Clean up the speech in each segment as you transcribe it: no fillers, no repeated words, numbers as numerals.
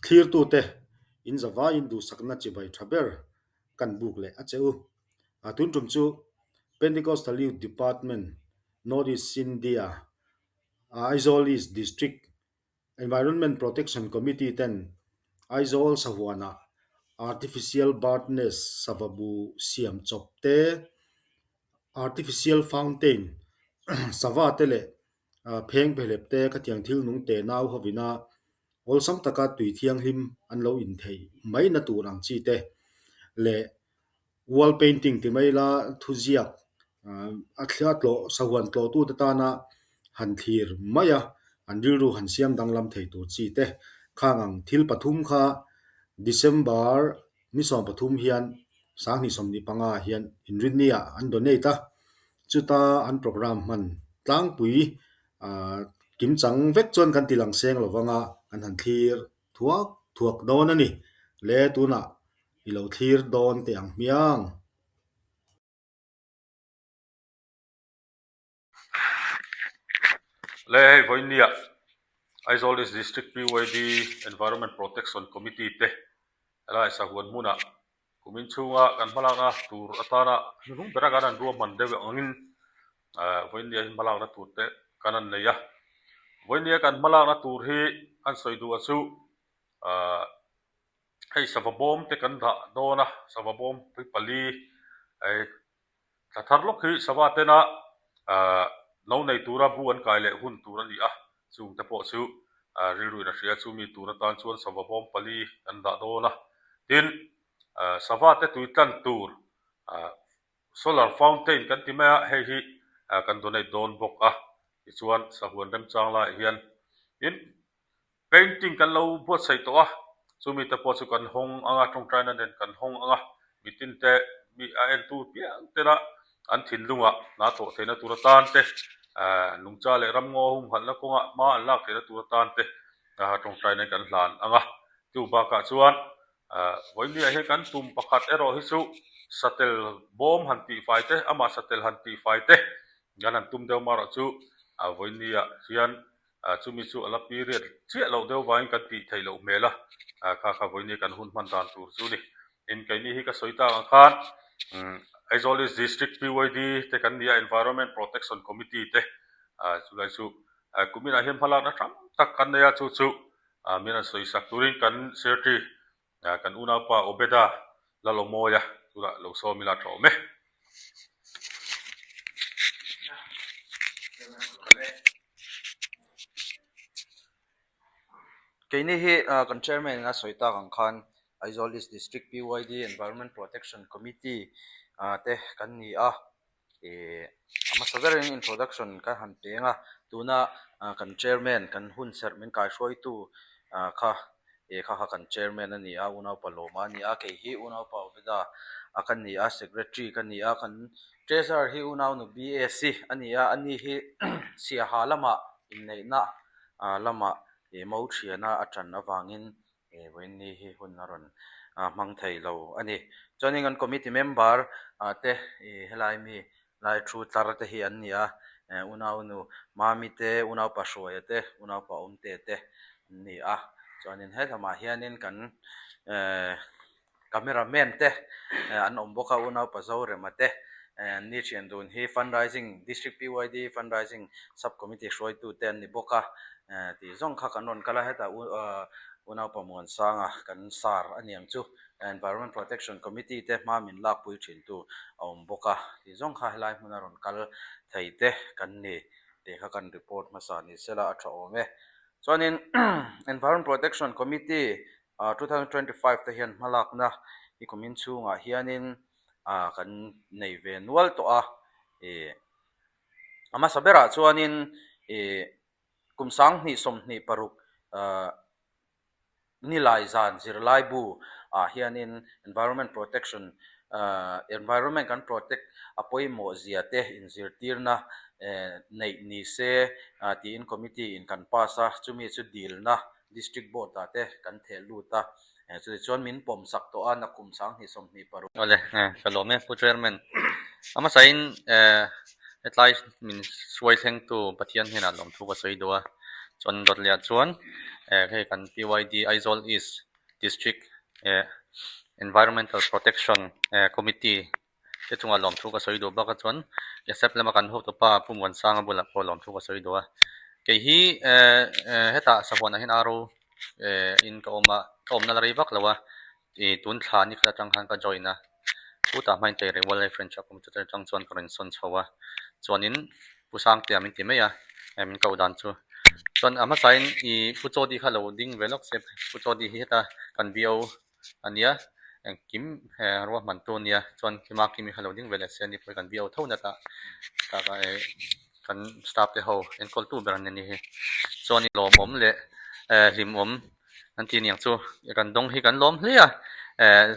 Thlirtute in zavaiin duhsakna chibai tha ber kan buk leh a che u. A tun tum chu Pentecostal Youth Department, North East India, Aizawl East District Environment Protection Committee ten Aizawl sahuanah Artificial Bird Nest sava bu siam chawp te, Artificial Fountain sava te leh pheng phehlep te khatiang thil nung te nau hovina awlsam taka tui thianghlim an lo intheih mai na tur ang chi te leh Wall painting ti mai ila thuziak a thla tlawh sahuan tlawhtute tana han thlir mai a, an rilru han siam danglam thei tur chi te khang ang thil pathum kha December ni 13 hian 2025 ah hian inrinni ah an donate a, chuta an programme hman tlangpui kimchang vek chuan kan ti lang seng lovang a, kan han thlir thuak thuak dawn a ni. Le tunah i lo thlir dawn teh ang hmiang. Le hei vawinia Aizawl East District PYD Environment Protection Committee te helai sahuan hmunah kumin chhunga kan hmalakna tur atana hnuhnung bera kan han ruahman deuh angin vawinia hi hmalakna tur te kan han nei a. Vawinia kan hmalakna tur hi an sawi duh a chu Hei sava bawm te kan dah dawn a, sava bawm pui pali eh thla thar lawk hi sava tena ah no nei tura bu an kai leh hun tur a ni a, chung te pawh chu ah rilruin a hria chumi tur atan chuan sava bawm pali kan dah dawn a, tin ah sava te tui tlan tur ah solar fountain kan ti mai a, hei hi ah kan donate dawn bawk a, tichuan sahuan remchang laiah hian tin. Painting kan lo buatsaih tawh a, chumi te pawh chu kan hawng ang a, tawngtaina nen kan hawng ang a, mitin te mi a entu piang tela an thinlungah hna thawh theihna tur atan te, nungcha leh ramngaw humhalhna kawngah hma an lak theihna tur atan te tawngtaina kan hlan ang a. Chu bakah chuan vawinia hian kan tum pakhat erawh hi chu satel bawm han tihfai te, amah satel han tihfai te kan han tum deuh marawh chu vawinia hian Chumi chu a la period chiah loh deuh vangin kan tih theih loh hmel a, kha kha vawinia kan hun hman dan tur chu ni. Tin, keini hi ka sawi tak ang khan Aizawl East District PYD te kan ni a, Environment Protection Committee te chulai chu kuminah hian hmalakna tam tak kan nei a, chu chu min rawn sawi sak turin kan Secretary kan unaupa Obeda Lalawmawia tunah lo sawm ila tha awm e. Keini hi kan chairman in a sawi tak ang khan Aizawl East District PYD Environment Protection Committee te kan ni a. Ih a hmasa berin introduction ka han peng a tuna kan chairman kan hun serh min kaihruaitu ah kha ih kha kha kan chairman a ni a unaupa lawma a ni a kei hi unaupa Obeda a ka ni a secretary ka ni a kan treasurer hi unaunu BSc a ni a ani hi siaha lamah inneihna ah lamah ih mo thiana a tan avangin He vawiinni hi hun a rawn hmang thei lo a ni. Chuanin kan committee member te ih helai mi lai thu tlar te hi an ni a, unaunu Mami te, unaupa Hruaia te, unaupa Awmte te an ni a. Chuanin he lamah hianin kan ehh Camera man te an awm bawk a, unaupa Zorema te an ni thian dun hi fundraising District PYD fundraising sub committee hruaitu te an ni bawk a, tih zawng kha kan rawn kal a, hetah unaupa Muansanga kan sar a ni ang chu Environment Protection Committee te hma min lakpui thin tu a awm bawk a, tih zawng kha helai hmuna rawn kal thei te kan ni tih kha kan report hmasa ni sela a tha awm e. Chuanin Environment Protection Committee 2025 te hian hmalakna i kumin chhungah hianin ah kan nei ve nual tawh a ih a hmasa berah chuanin ih kum 2026 ah nilai zan zirlai bu ah hianin environment protection ah environment kan protect a pawimawh zia te inzirtirna eh neih ni se ah tiin committee in kan pass a chumi chu dilna District Board ah te kan theh lut a, chutih chuan min pawm sak tawh a, nakum 2026. Awle, ka lawm e Pu Chairman. A hmasain hetlai min hruai thlengtu Pathian hnenah lawmthu ka sawi duh a, chuan dawt leh ah chuan Hei kan PYD Aizawl East District Environmental Protection Committee te chungah lawmthu ka sawi duh bak a chuan ASAP lama kan hotupa Pu Muansanga bulah pawh lawmthu ka sawi duh a. Kei hi hetah sahuanah hian aro in ka awm a, ka awmna la rei vak lo a, ih tun thla ni khat atang khan ka join a, chutah hmain Teirei Wildlife Ranch a computer atang chuan ka rawn sawn chho a, chuanin Pu Sangtea min ti mai a, min koh dan chu. Chuan a hmasain ih Pu Chawdi kha lo ding ve lawk se, Pu Chawdi hi heta kan BO a nia, engkim ruahman tu a nia, chuan Kima Kimi kha lo ding ve leh se ani pawh hi kan BO tho nat a, kan staff te ho enkawl tu ber an ni a ni hi. Chuan lawmawm leh hlimawm an ti aniang chu kan dawng hi kan lawm hle a,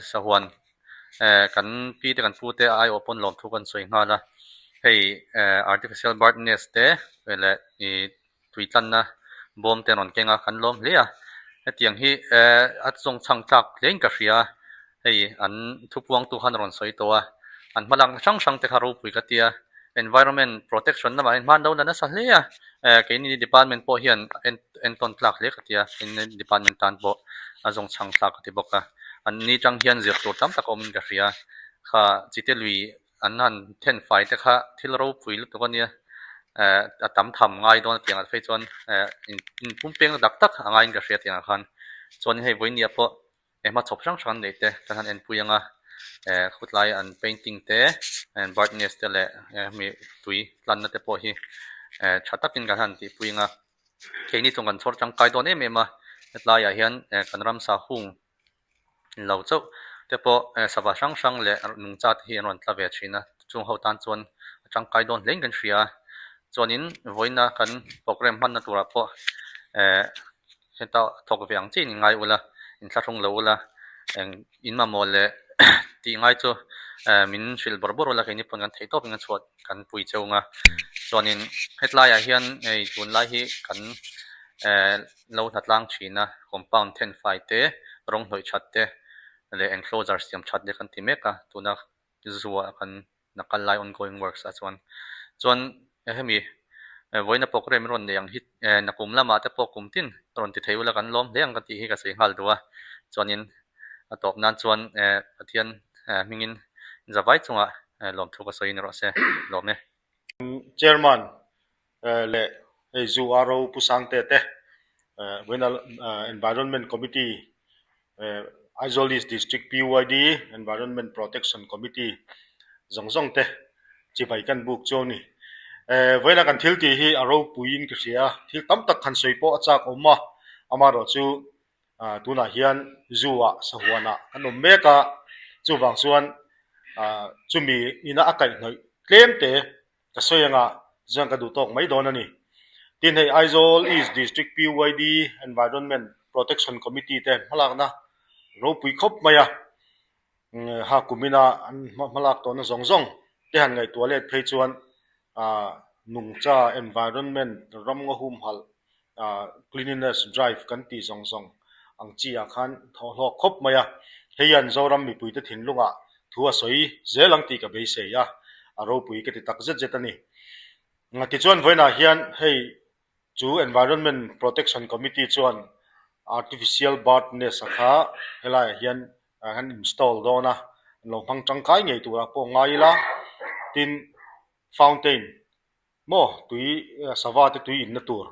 sahuan kan pi te kan pu te aiawh pawn lawmthu kan sawi nghal a, hei artificial bird nest te leh ih tui tlanna bawm te an rawn keng a kan lawm hle a, hetiang hi a zawng chhang tlak hle in ka hria a, hei an thupuangtu khan a rawn sawi tawh a, an hma lakna hrang hrang te kha ropui ka tia environment protection lamah hian hman lo la nasa hle a, keini department pawh hian entawn tlak hle ka tia keini department tan pawh a zawng chhang tlak ka ti bawk a, an ni tang hian zir tur tam tak a awmin ka hria kha chite lui An han then fai te kha thil ropui lutuk a nia, eh a tam tham ngai dawn a tiang ah phei chuan eh in pum peng dak tak a ngaiin ka hria tiang ah khan. Chuan hei vawinia pawh engmah chhawp hrang hrang an neih te kan han enpui ang a, eh khutlai an painting te bird nest te leh hemi tui tlanna te pawh hi eh tha takin kan han tihpui ang a. Keini chuan kan chhawr tangkai dawn em em a, hetlaiah hian eh kan ramsa hung lo chauh te pawh sava hrang hrang leh nungcha te hi an rawn tla ve thin a, chung ho tan chuan a tangkai dawn hle in kan hria a, chuanin vawiina kan programme hmanna turah pawh eh heta thawk ve ang chiin ngai ula inthlahrung lo ula eng in mamawh leh tih ngai chu eh min hrilh bawrh bawrh ula keini pawn kan theih tawp in kan chhuah kan pui cheu ang a, chuanin hetlaiah hian hei tunlai hi kan eh. Lo hna tlang thin a, compound then fai te, rawng hnawih that te leh enclosure siam that te kan ti mek a, tuna zua kan hna kal lai ongoing works ah chuan. Chuan hemi vawiina programme rawn nei ang hi nakum lamah te pawh kum tin rawn ti thei ula kan lawm hle ang ka tih hi ka sawi nghal duh a, chuanin a tawp nan chuan Pathian hmingin zavai chungah lawmthu ka sawi ni rawh se, lawm e. Chairman leh hei zu a ro Pu Sangte te vawiina Environment Committee Aizawl East District PYD Environment Protection Committee zawng zawng te chibai kan buk chu a ni. Vawiina kan thil tih hi a ropuiin ka hria a, thil tam tak han sawi pawh a chak awm a, amaherawhchu tunah hian zu ah sahuanah kan awm mek a, chuvang chuan chumi ina a kaihhnawih tlem te Ka sawi anga chuan ka duh tawk mai dawn a ni. Tin hei Aizawl East District PYD Environment Protection Committee te hmalakna ropui khawp mai a, ha kumina an hmalak tawhna zawng zawng te han ngaihtuah let phei chuan nungcha environment ramngaw humhalh cleanliness drive kan tih zawng zawng ang chi ah khan thawh hlawk khawp mai a, hei hian Zoram mipuite thinlungah thu a sawi zel ang tih ka beisei a, a ropui ka ti tak zet zet a ni. Tichuan vawiinah hian hei chu Environment Protection Committee chuan artificial bird nest a kha helaiah hian an install dawn a, an lo hmang tangkai ngei turah pawh ngai ila, tin fountain Maw tui sava te tui inna tur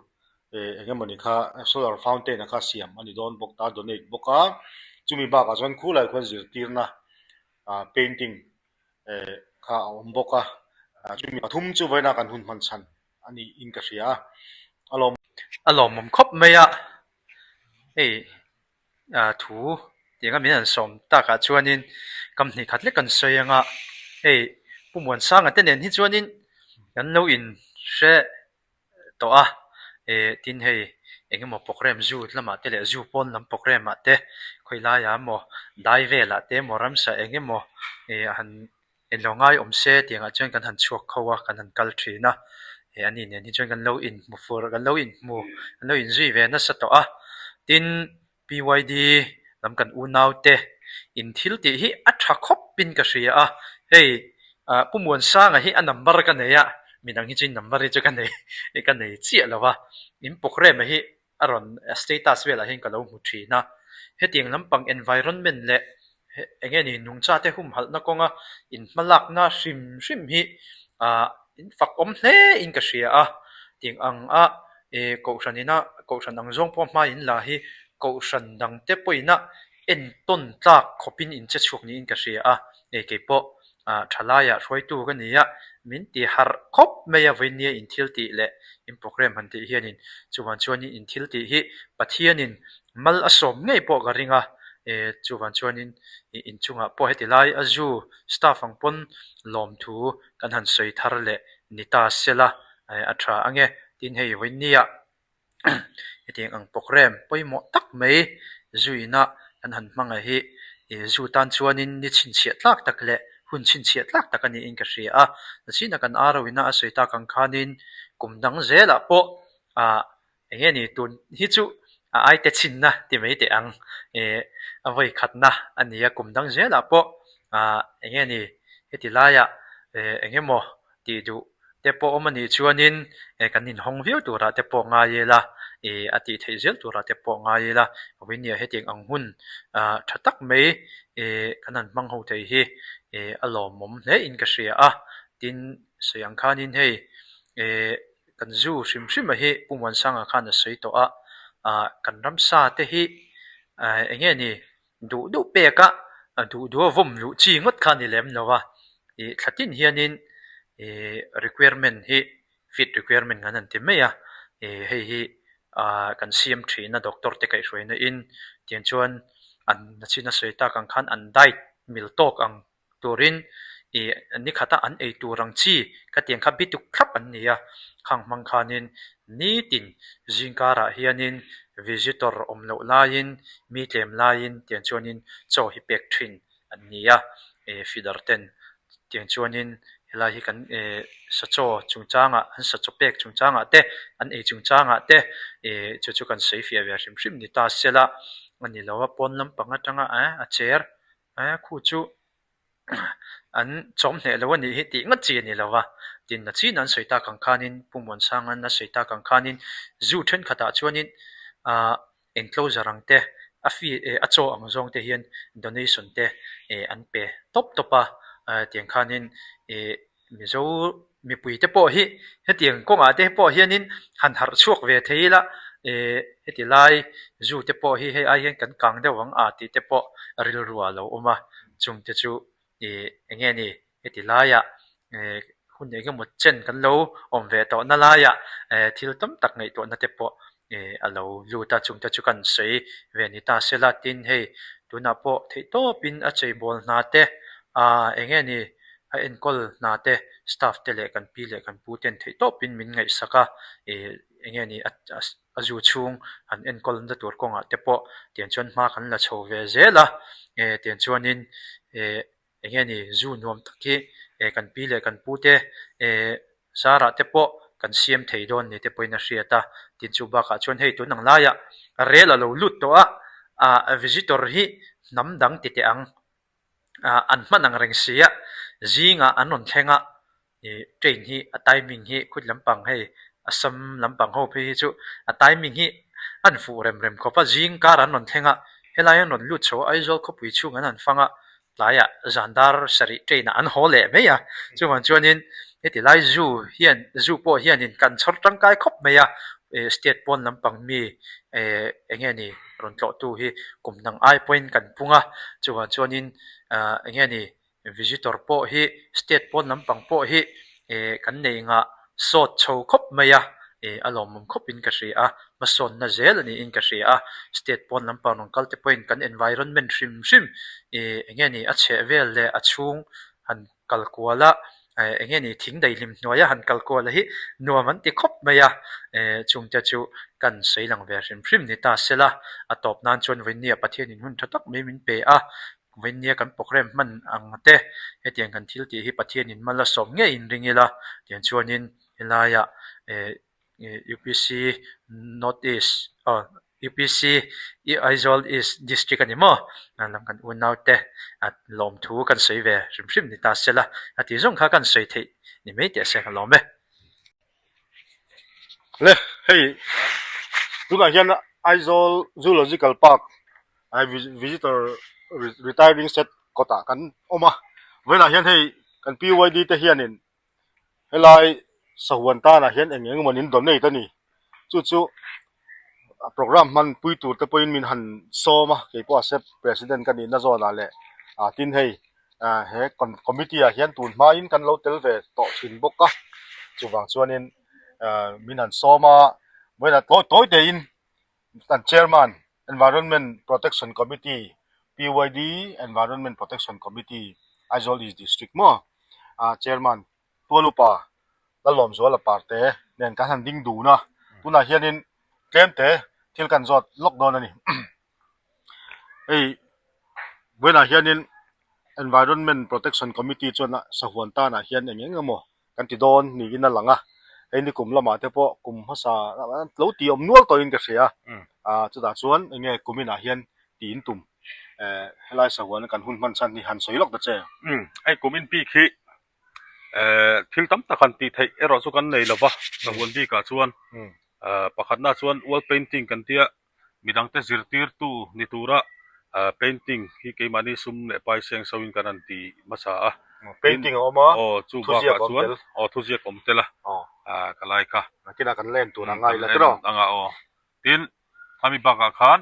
eh eng emawni kha solar fountain a kha siam a ni dawn bawk ta donate bawk a chumi bakah chuan khulai khuan zirtirna ah painting eh kha a awm bawk a chumi pathum chu vawiina kan hun hman chhan a nih in ka hria a a lawm. A lawmawm khawp mai a hei thu tianga min han sawm takah chuanin kam hnih khat lek kan sawi ang a, hei Pu Muansanga te nen hi chuanin kan lo in hre tawh a, eh tin hei eng emaw programme zu lamah te leh zu pawn lam programme ah te khawi laiah emaw dai velah te emaw ramsa eng emaw eh han Englo ngai awm se tiangah chuan kan han chhuak kho a, kan han kal thin a, eh ani nen hi chuan kan lo inhmu fur, kan lo inhmu, kan lo inzui ve nasa tawh a. Tin, PYD lam kan unau te in thil tih hi a tha khawp in ka hria a, hei ah Pu Muansanga hi a number ka nei a, midang hi chu in number hi chu ka nei, ka nei chiah lo a, in programme hi. a rawn status velah hian ka lo hmu thin a, hetiang lampang environment leh eng nge ni nungcha te humhalhna kawnga inhmalakna hrim hrim hi ah in fak awm hle in ka hria a, tiang ang a eh kohhran ina kohhran ang zawng pawh hma in la hi kohhran dang te pawhin a entawn tlak khawpin in che chhuak niin ka hria a, eh keipawh ah thalaiah hruaitu ka ni a, min ti harh khawp mai a vawinia in thil tih leh in program han tih hianin chuvang chuanin in thil tih hi Pathianin mal a sawm ngei pawh ka ring a, eh chuvang chuanin ih inchungah pawh heti lai a zu staff ang pawn lawmthu kan han sawi thar leh ni ta sela eh a tha ange tin hei vawinia Hetiang ang program pawimawh tak mai zuina kan han hmang a hi ih zu tan chuanin ni chhinchhiah tlak tak leh hun chhinchhiah tlak tak a niin ka hria a. Nachina kan ar rawina a sawi tak ang khanin kum dang zelah pawh ah eng nge ni tun hi chu a aite chhinna ti mai teh ang ih a vawi khatna a ni a kum dang zelah pawh ah eng nge ni heti laiah eh eng emaw tih duh te pawh awm a nih chuanin eh kan inhawng viau turah te pawh ngai ila ih a tih theih zel turah te pawh ngai ila vawinia hetiang ang hun ah tha tak mai ih kan han hmang ho thei hi ih a lawmawm hle in ka hria a tin sawi ang khanin hei ih kan zu hrim hrim a hi Pu Muansanga khan a sawi tawh a ah kan ramsa te hi ah eng nge ni Duh duh pek a, a duh duh a vawm luh chi ngawt kha a ni lem lo a, ih thla tin hianin ih requirement hi fit requirement kan han ti mai a, ih hei hi ah kan siam thin a doctor te kaihhruaina in tiang chuan an nachin a sawi tak ang khan an diet mil tawk ang turin ih ni khata an ei tur ang chi ka tiang kha bituk thlap an ni a, khang hmang khanin nitin zingkarah hianin visitor awm loh laiin mi tlem laiin tiang chuanin chaw hi pek thin an ni a, ih feeder ten tiang chuanin helai hi kan ih sachaw chungchangah an sachaw pek chungchangah te an ei chungchangah te ih chu chu kan sawi fiah ve hrim hrim ni ta sela a ni lo a pawn lampang atanga eh a cher Eh khu chu an chawm hneh lo a nih hi tih ngawt chi a ni lo va, tin na chin an sawi tak ang khanin Pu Muansanga'n a sawi tak ang khanin zu thenkhatah chuanin ah enclosure ang te a fee eh a chaw ang zawng te hian donation te eh an pe tawp tawp a, eh tiang khanin eh Mizo mipui te pawh hi hetiang kawngah te pawh hianin han harh chhuak ve thei ila eh heti lai zu te pawh hi hei ai hian kan kang deuh ang a tih te pawh rilru ah a lo awm a, chung te chu ih eng nge ni heti laiah eh hun eng emaw chen kan lo awm ve tawh na laiah eh thil tam tak ngaihtuahna te pawh eh a lo lut a, chung te chu kan sawi ve ni ta sela tin hei tunah pawh theih tawpin a cheibawl hna te ah eng nge ni a enkawl hna te staff te leh kan pi leh kan pu ten theih tawpin min ngaihsak a eh eng nge ni a a zu chhung an enkawl na tur kawngah te pawh tiang chuan hma kan la chho ve zel a eh tiang chuanin eh eng nge ni zu nuam tak hi eh kan pi leh kan pu te eh zarah te pawh kan siam thei dawn ni te pawhin a hriat a, tin chu bakah chuan hei tun ang laiah rel a lo lut tawh a, ah visitor hi hnam dang ti teh ang ah an hman ang reng si a, zingah an rawn thleng a, ih train hi a timing hi khut lampang hei Assam lampang ho phei hi chu a timing hi an fuh rem rem khawp a, zing kar an rawn thleng a, helai an rawn lut chho a Aizawl khawpui chhung an han fang a, tlaiah zan dar sarih train ah an haw leh mai a, chuvang chuanin heti lai zu hian zu pawh hianin kan chhawr tangkai khawp mai a, ih state pawn lampang mi eh eng nge ni rawn tlawhtu hi kum dang ai pawhin kan pung a, chuvang chuanin ah eng nge ni Visitor pawh hi state pawn lampang pawh hi eh kan nei ngah sawt chho khawp mai a, eh a lawmawm khawpin ka hria a, hmasawnna zel a niin ka hria a, state pawn lampang rawn kal te pawhin kan environment hrim hrim eh eng nge ni a chheh vel leh a chhung han kal kual a, eh eng nge ni thing daihlim hnuaia han kal kual a hi nuam an ti khawp mai a, eh chungte chu kan sawi lang ve hrim hrim ni ta sela, a tawp nan chuan vawinia Pathianin hun tha tak mai min pe a, Vawinia kan program hman ang te, hetiang kan thil tih hi Pathianin mal a sawm ngei in ring ila, tiang chuanin helaiah eh UPC North East aw UPC Aizawl East District a ni maw lam kan unau te lawmthu kan sawi ve hrim hrim ni ta sela a tih zawng kha kan sawi theih ni mai teh se ka lawm e. Le hei Tunah hian Aizawl Zoological Park Visitor Retiring Shed kawtah kan awm a, vawiinah hian hei kan PYD te hianin helai sahuan tanah hian eng eng emaw in donate a ni. Chu chu program hman pui tur te pawhin min han sawm a, kei pawh a sep president ka nihna zawnah leh ah tin hei he committee ah hian tun hmain kan lo tel ve tawh thin bawk a, chuvang chuanin min han sawm a, vawiinah tawi tawi tein kan chairman Environment Protection Committee PYD Environment Protection Committee Aizawl East District maw ah chairman Tualupa Lalawmzuala Parte nen kan han ding dun a, tunah hianin tlem te thil kan zawt lawk dawn a ni. Hei vawiinah hianin Environment Protection Committee chuan sahuan tanah hian eng eng emaw kan ti dawn niin a lang a, hei nikum lamah te pawh kum hmasa lo tih awm nual tawhin ka hria a, chutah chuan eng nge kum inah hian tiin tum helai sahuan kan hun hman chhan hi han sawi lawk ta che. Hei kum in bik hi thil tam tak han tih theih erawh chu kan nei lova sahuan bikah chuan pakhatna chuan wall painting kan tia midangte zirtirtu ni tura painting hi keimahni sum leh pai seng so in kan han ti hmasa a. Painting a awm a, aw chu bakah chuan aw thuziak awm tel a, ka lai kha. Nakinah kan la en tur a ngai la tiraw? Anga aw. Tin, khami bakah khan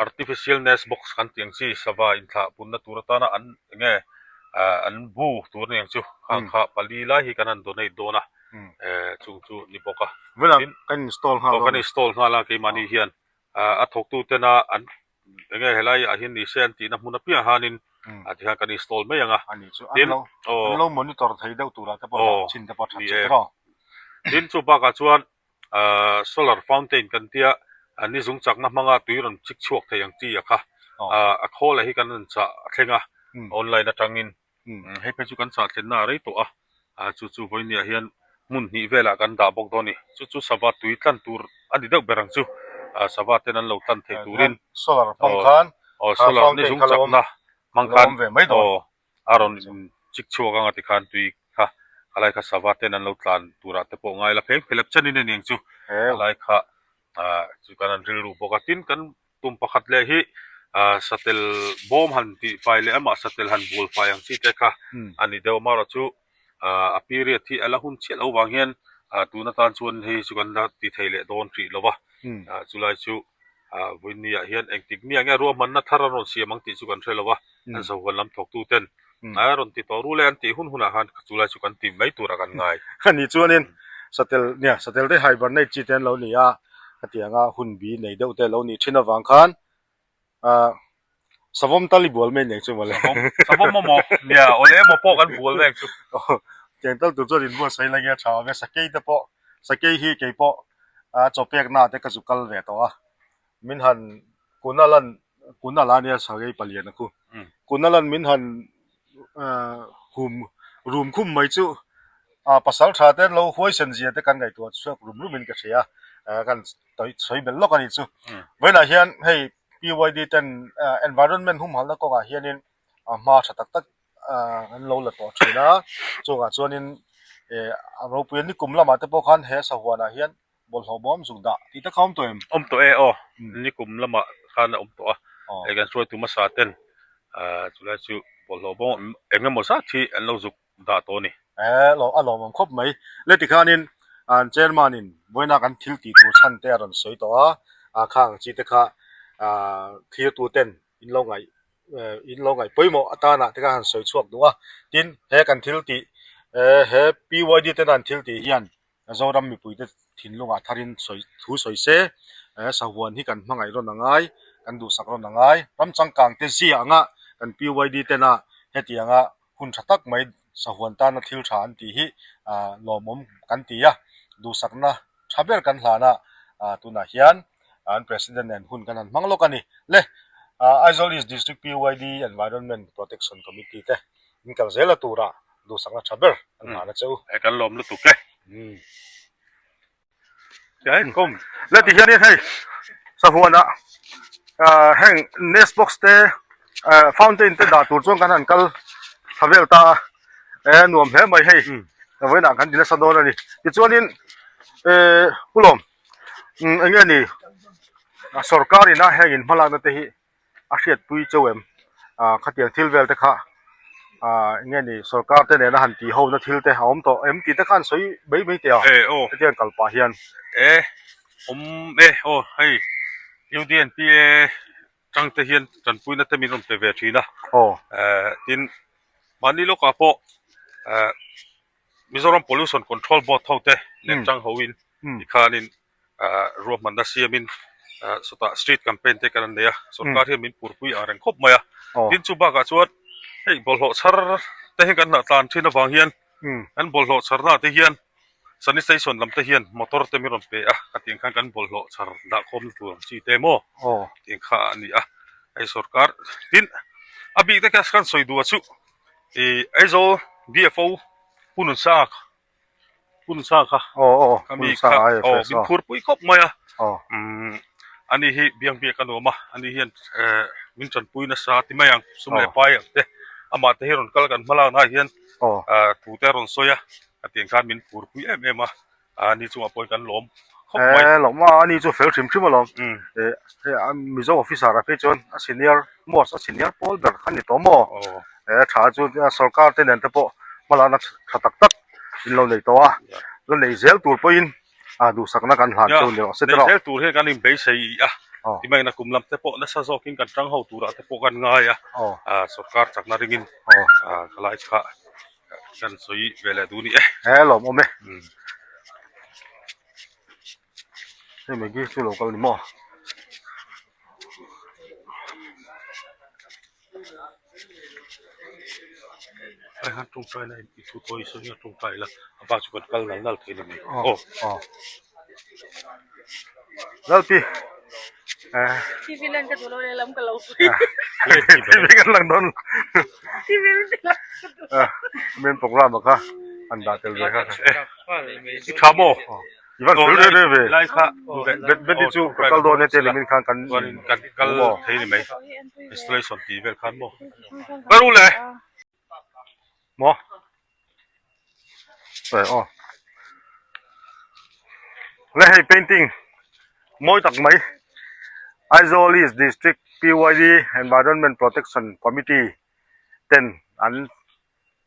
artificial nest box kan tih ang chi sava inthlah punna tur atana an enge an bu tur a ni ang chu khang kha pali lai hi kan han donate dawn a chung chu ni bawk a. Velah kan install nghal dawn. Kan install nghal a keimahni hian a thawktu tena an enge helai ah hian ni se an tihna hmun apiang hanin a tihian kan install mai ang a. A nih chu an lo an lo monitor thei deuh turah te pawh dah chin te pawh that chu tiraw. Tin chu bakah chuan solar fountain kan tia ni zung chakna hmanga tui rawn chik chhuak thei ang chi a kha a khawl ah hi kan rawn chah a thleng a online atangin Hei phei chu kan chah thlenna a rei tawh a, chu chu vawinia hian hmun hnih velah kan dah bawk dawn a ni. Chu chu sava tui tlan tur a ni deuh ber ang chu, sava ten an lo tlan theih turin solar hmang khan aw solar ni zung chakna hmang khan aw a rawn chik chhuak anga tikhan tui kha a lai kha sava ten an lo tlan turah te pawh ngai la pheng phelep chenin a ni ang chu a lai kha chu kan an rilru bawk a tin kan Tum pakhat leh hi satel bawm han tih fai leh amah satel han bul fai ang chi te kha a ni deuh amaherawh chu a period hi a la hun chiah loh vang hian tun atan chuan hei chu kan la ti thei leh dawn hrih lo va, chulai chu vawiin ah hian engtik mi ah nge ruahmanna thar an rawn siam ang tih chu kan hre lo va, an sahuan lam thawktu ten a rawn ti tawh rul e an tih hun hunah khan chulai chu kan ti mai turah kan ngai. A nih chuanin satel nia satel te hibernate chi te an lo ni a. Hetianga hun bi nei deuh te lo nih thin avang khan ah savawm tal i bual mai aniang chu mawle. Savawm savawm emaw nia awle emaw pawh kan bual mai ang chu. Tiang tal tur chuan inbuatsaih la nge a tha awm e sakei te pawh sakei hi kei pawh ah chaw pek na te ka zu kal ve tawh a min han kun a lan kun a la nia sakei palian a khu kun a lan min han ah hum rum khum mai chu Ah pasal tha te lo huaisen zia te kan ngaihtuah chhuak rum rum in ka hria a, kan sawi belh lawk a nih chu. Vawiinah hian hei PYD ten environment humhalna kawngah hianin hma tha tak tak an lo la tawh thin a, chungah chuanin a ropui a nikum lamah te pawh khan he sahuanah hian bawlhhlawh bawm zuk dah tih te kha awm tawh em? Awm tawh e aw, nikum lamah khan a awm tawh a, hei kan hruaitu hmasa ten chulai chu bawlhhlawh bawm eng emaw zat hi an lo zuk dah tawh a ni. Eh, lo a lawmawm khawp mai. Le tikhanin an chairman in vawiina kan thil tih tur chhan te a rawn sawi tawh a, a khang chi te kha ah thlir tu ten in lo ngaih eh in lo ngaih pawimawh atana te kha han sawi chhuak duh a. Tin, he kan thil tih eh he PYD ten an thil tih hian Zoram mipuite thinlungah tharin sawi thu sawi se, eh sahuan hi kan hmangaih rawn a ngai, kan duhsak rawn a ngai. Ram changkang te zia anga kan PYD tena hetianga hun tha tak mai sahuan tana thil tha an tih hi ah lawmawm kan ti a, duhsakna tha ber kan hlan a, ah tunah hian an President nen hun kan han hmang lawk a ni. Le ah Aizawl East District PYD Environment Protection Committee te in kal zel a turah duhsakna tha ber an hlan a che u. He kan lawm lutuk e. Le ti hianin hei sahuanah heng nest box te fountain te dah tur chuan kan han kal thla vel ta a e nuam hle mai hei vawiinah kan ti nasa dawn a ni tichuanin pu lawm. Eng nge ni sorkar ina heng in hmalakna te hi a hriatpui chauh em? Khatiang thil vel te kha eng nge ni sorkar te nena han tih ho na thil te a awm tawh em tih te kha an sawi mai mai teh a hetiang kal pah hian. E awm e aw hei UDNPA tang te hian tanpuina te min rawn pe ve thin a tin mahni lawkah pawh Mizoram Pollution Control Board ho te nen tang ho in tikhanin ruahmanna siamin sawtah street campaign te kan an nei a, sorkar hian min purpui ang reng khawp mai a, tin chu bakah chuan hei bawlhhlawh chhar te hi kan hnah tlan thin avang hian kan bawlhhlawh chharna te hian sanitation lam te hian motor te min rawn pe a, khatiang khan kan bawlhhlawh chhar dah khawmna tur ang chi te maw tiang kha a ni a, hei sorkar tin a bik te kha kan sawi duh a chu Ih Aizawl DFO Pu Nunsa Pu Nunsa kha aw mi kha aw min phur pui khawp mai a umm ani hi biang biak a nuam a ani hian eh min tanpui nasa ti mai ang sum leh pai ang te amah te hi rawn kal kan hma lakna ah hian ah thu te a rawn sawi a a tiang khan min phur pui em em a. A ni chungah pawhin kan lawm khawp mai. Eh lawm a, ani chu fel hrim hrim alawm. Eh hei a Mizo officer ah phei chuan a senior most a senior pawl ber kha ni tawh maw? Eh tha chu sorkar te nen te pawh hmalakna tha tak tak in lo nei tawh a, la nei zel tur pawhin a duhsakna kan hlan chu ni rawh se tiraw. Nei zel tur hian kan inbeisei a, timaina kum lam te pawh nasa zawkin kan tang ho turah te pawh kan ngai a, sorkar chakna ringin ka lai kha. Kan sawi ve leh duh ni e. He lawm awm e. Hei Maggie chu lo kal ni maw? Hei han tawngtai na i thu tawi sawi hian tawngtai ila a bak chu kan kal nal nal thei ni mai. Aw aw. Lalpi. TV lan ka duh lo lehlam ka lo pui. TV kan lang dawn. TV lan ka duh. Main program ah kha an dah tel ve kha. I tha maw? I van fel ve ve ve. Lai kha Betty chu ka kal dawn e te nimin khan kan kan kal thei ni mai. Installation tih vel khan maw? Ka ru le. Maw? Eh aw. Le hei painting mawi tak mai Aizawl East District PYD Environment Protection Committee ten an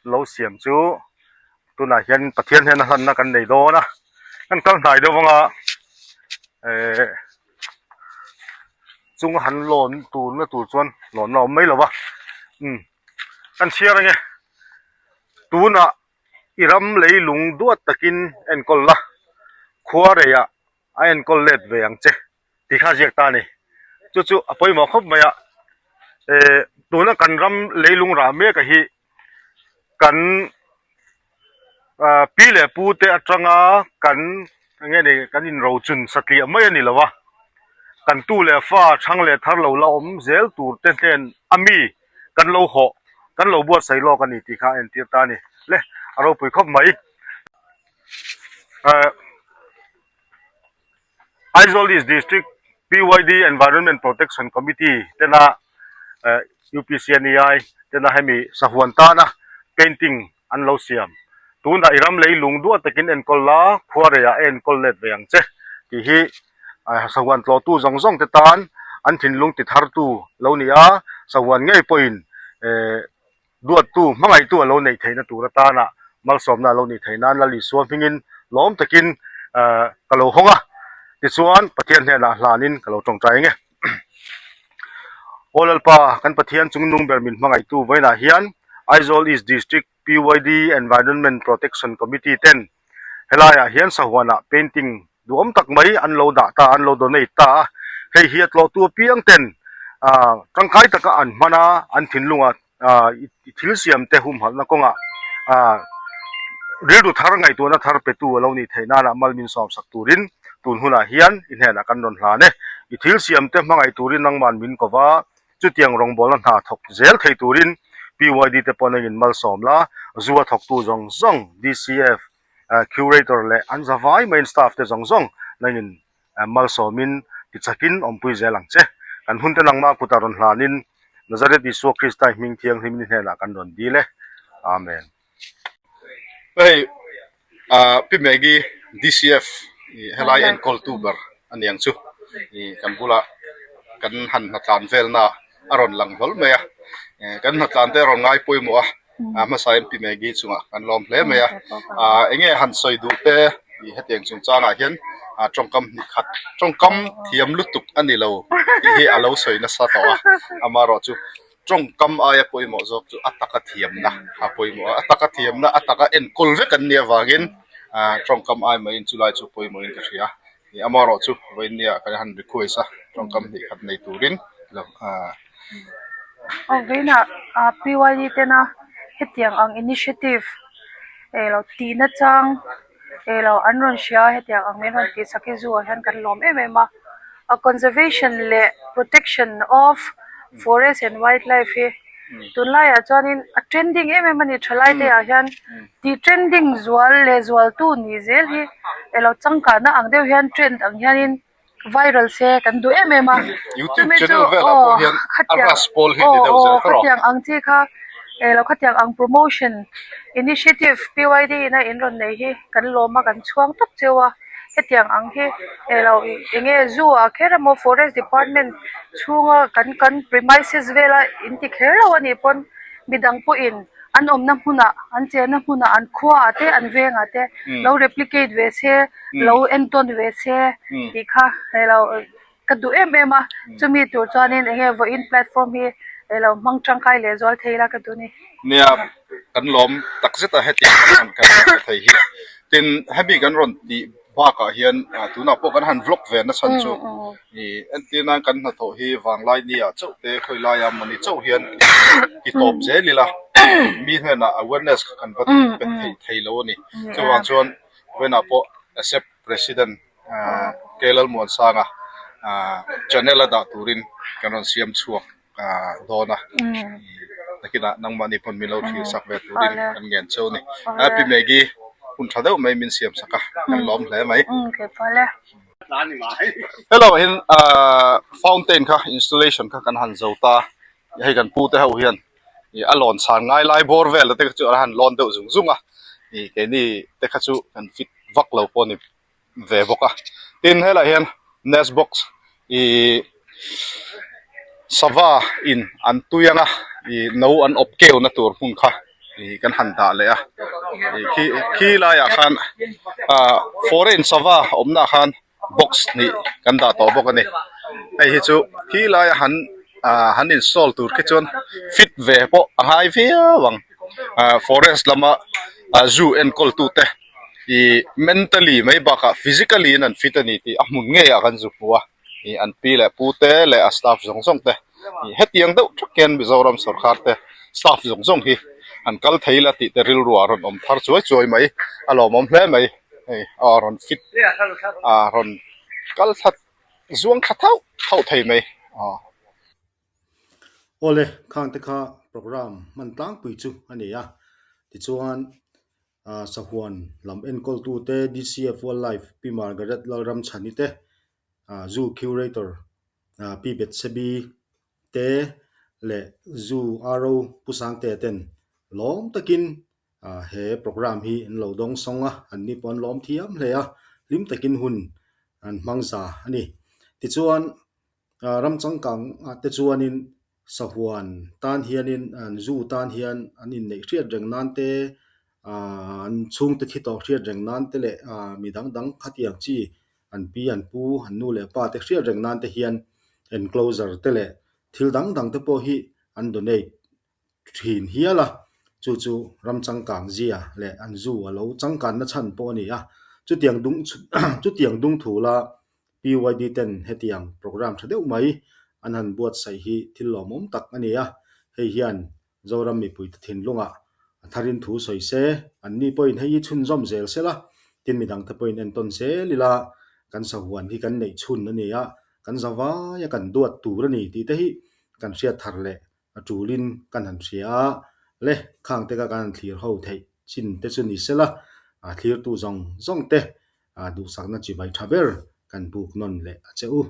lo siam chu tunah hian Pathian hian a hlanna kan nei dawn a kan kal hnai deuh anga eh chunga han lawn turna tur chuan lawnna a awm mai lo va umm. Kan chhiar ange tunah i ram leilung duat takin enkawl la, khua reiah a enkawl let ve ang che tih kha a ziak ta a ni. Chu chu a pawimawh khawp mai a, eh tuna kan ram leilung rah mek a hi kan ah pi leh pu te atanga kan eng nge ni kan inrochun satliah mai a ni lo a, kan tu leh fa thang leh thar lo la awm zel tur te hnen a mi kan lo hawh kan lo buatsaih lawk a ni tih kha a entir ta a ni le a ropui khawp mai ah Aizawl East District PYD Environment Protection Committee tena UPCNEI tena hemi sahuan tana painting an lo siam. Tunah i ram leilung duah takin enkawl la, khuareiah a enkawl let ve ang che tih hi sahuan tlawhtu zawng zawng te tan an thinlung ti thartu lo ni a, sahuan ngei pawhin Duattu, hmangaihtu a lo neih theihna tur atana malsawmna a lo nih theih nan Lal Isua hmingin lawm takin ka lo hawng a, tichuan Pathian hnenah hlanin ka lo tawngtai ang e. Aw Lalpa, kan Pathian chungnung ber min hmangaihtu vawiinah hian Aizawl East District PYD Environment Protection Committee ten helaiah hian sahuanah painting duhawm tak mai an lo dah ta, an lo donate ta a, hei hi a tlawhtu apiang ten tangkai taka an hman a, an thinlungah i thil siam te humhalhna kawngah rilru thar ngaihtuahna thar petu a lo nih theih nana mal min sawmsak turin tun hunah hian i hnenah kan rawn hlan e. I thil siam te hmangaih turin nangman min ko va, chutiang rawngbawlna hna thawk zel thei turin PYD te pawh nangin malsawm la, zu a thawktu zawng zawng DCF, Curator leh an zavai maiin staff te zawng zawng nangin Malsawmin tichakin awmpui zel ang che. Kan hunte nangmah kutah rawn hlanin Nazareth Isua Krista hming thianghlim ni hnenah kan rawn dil e. Amen. Hei Pi Maggie DCF helai enkawltu ber. a niang chu ih kan bulah kan han hnatlan velna a rawn lang hlawl mai a kan hnatlan te a rawn ngai pawimawh a a hmasa in Pi Maggie chungah kan lawm hle mai a ah eng nge han sawi duh te ih hetiang chungchangah hian ah tawngkam hnih khat tawngkam thiam lutuk a ni lo tih hi a lo sawi nasa tawh a amaherawhchu tawngkam aia pawimawh zawk chu a taka thiamna a pawimawh a a taka thiamna a taka enkawl vek an nih avangin ah tawngkam ai maiin chulai chu pawimawhin ka hria ih amaherawhchu vawinia kan han request a tawngkam hnih khat nei turin lo ah. Aw vawiinah ah PYD tena hetiang ang initiative eh lo tihna chang eh lo an rawn hria a hetiang ang min rawn tih sak hi zoo ah hian kan lawm em em a a conservation leh protection of forest and wildlife hi tunlaiah chuanin a trending em em a ni thalai te ah hian tih trending zual leh zual tu nih zel hi eng lo changkanna ang deuh hian trend ang hianin. viral se kan duh em em a chumi chu aw khatiang aw aw khatiang ang chi kha eh lo khatiang ang promotion initiative PYD in a in rawn nei hi kan lawm a kan chhuang tawp cheu a hetiang ang hi eh lo eng nge zoo ah kher emaw forest department chhunga kan kan premises vela in ti kher lo anih pawn midang pawhin an awmna hmunah an chenna hmunah an khuaah te an vengah te lo replicate ve se lo entawn ve se tih kha hei lo ka duh em em a chumi tur chuanin eng nge vawiin platform hi hei lo hmang tangkai leh zual thei ila ka duh a ni. Nia kan lawm tak zet a hetiang kan han kan hre thei hi tin hemi kan rawn tih bakah hian tunah pawh kan han vlog ve nachhan chu ih entir nan kan hnathawh hi vanglai ni ah chauh te khawi laia mawni chauh hian ti tawp zel ila mi hnenah awareness kha kan va pe theih thei lo a ni chuvang chuan vawiinah pawh accept president K Lalmuansanga channel a dah turin kan rawn siam chhuak. dawn a nakinah nangmahni pawn min lo thlir sak ve turin kan ngen cheu a ni Pi Maggie hun tha deuh mai min siam sak a kan lawm hle mai hello ah hian fountain kha installation kha kan han zo ta hei kan pu te ho hian ih a lawn chhan ngai lai bawr vel te kha chu an han lawn deuh zung zung a ih keini te kha chu kan fit vak lo pawh a ni. ve bawk a tin helaiah hian nest box ihh sava in an tui anga ih no an awp keu na tur hmun kha ih kan han dah leh a ih khi khi laiah khan ah foreign sava awmna ah khan box hnih kan dah tawh bawk a ni hei hi chu khi laia han ah han install tur khi chuan fit ve pawh a ngai viau ang ah forest lama ah zoo enkawl tute. Ih mentally mai bakah physically in an fit a ni tih a hmun ngeiah kan zu hmu a, ih an pi leh pu te leh a staff zawng zawng te ih hetiang deuh thak hian Mizoram sawrkar te staff zawng zawng hi an kal thei la tih te rilru ah rawn awm thar chuai chuai mai a lawmawm hle mai hei a rawn fit a rawn kal thla zuang thla thauh thauh thei mai aw. Awle khangte kha program hman tlangpui chu a ni a tichuan Sahuan lam enkawltute DCF Wildlife Pi Margaret Lalramchhani te, Zoo Curator Pi Bethsebi te leh Zoo RO Pu Sangtea ten lawm takin he program hi an lo dawng sawng a, an ni pawh an lawm thiam hle a, hlim takin hun an hmang za a ni. Tichuan Ram changkang ah te chuanin sahuan tan hianin an zu tan hian an inneih hriat reng nan te ahh an chhungte thi tawh hriat reng nan te leh ahh mi dang dang khatiang chi an pi an pu an nu leh pa te hriat reng nan te hian enclosure te leh thil dang dang te pawh hi an donate thin hial a, chu chu ram changkang zia leh an zu a lo changkanna chhan pawh a ni a, chutiang dung chutiang dung thu la PYD ten hetiang programme tha deuh mai an han buatsaih hi thil lawmawm tak a ni a, hei hian Zoram mipuite thinlungah a tharin thu sawi se, anni pawhin hei hi chhunzawm zel se la, tin midangte pawhin entawn zel ila kan sahuan hi kan neih chhun a ni a, kan zavaia kan duat tur a ni tih te hi kan hriat thar leh a tulin kan han hria a, le khang te kha kan han thlir ho theih chin te chu ni sela, a thlirtu zawng zawng te duhsakna chibai tha ber kan buk nawn leh a che u.